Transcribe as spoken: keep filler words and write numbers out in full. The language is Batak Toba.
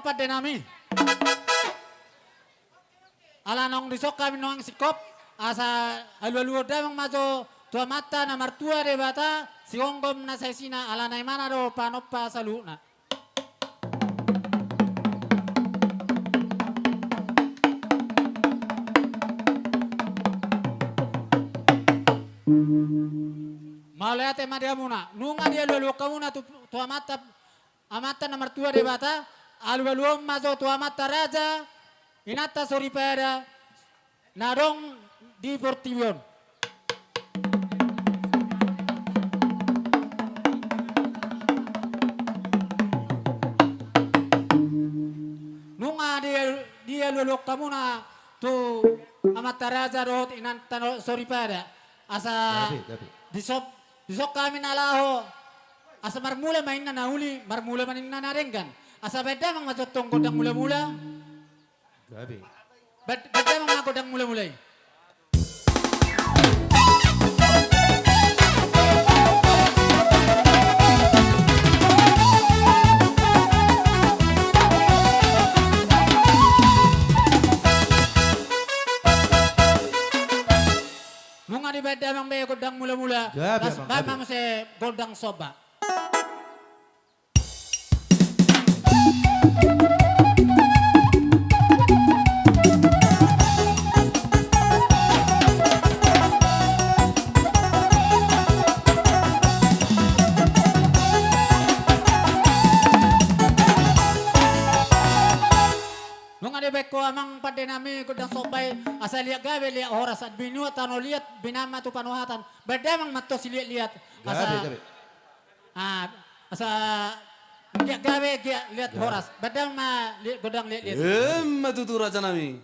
Pande nami. Ala naung dison hami nuaeng singkop, asa alualuhon damang ma jo tu Amanta na martua Debata, sigomgom na saisina, ala na imana do panompa saluhutna. Mauliate ma di hamuna, nunga dialualuhon hamuna tu, tu Amanta, Amanta na martua Debata, alualuhon ma jo tu amanta raja, inanta soripada, na adong di portibi on. Nunga di, dialualuhon hamuna tu amanta raja dohot inanta no soripada. Asa gabe, gabe. Dison, dison hami na laho. Asa marmula ma ninna na uli, marmula ma ninna na denggan. Asa baen damang ma jo tong gondang mulamula. Gabe. Baen, baen damang ma gondang mulamula i. Nunga dibaen damang be gondang mulamula. Gabe, las amang, baen ma gabe. Muse gondang somba. Nunga dibaen ho amang pande nami gondang somba i, asa liat gabe liat horas, binua tano liat, binama tu panuhatan, baen damang ma antong siliatliat. Gabe, asa gabe. Ah, asa giat gabe, giat liat horas. Gabe. Baen damang ma li-, gondang liatliat. Emma tutu raja nami.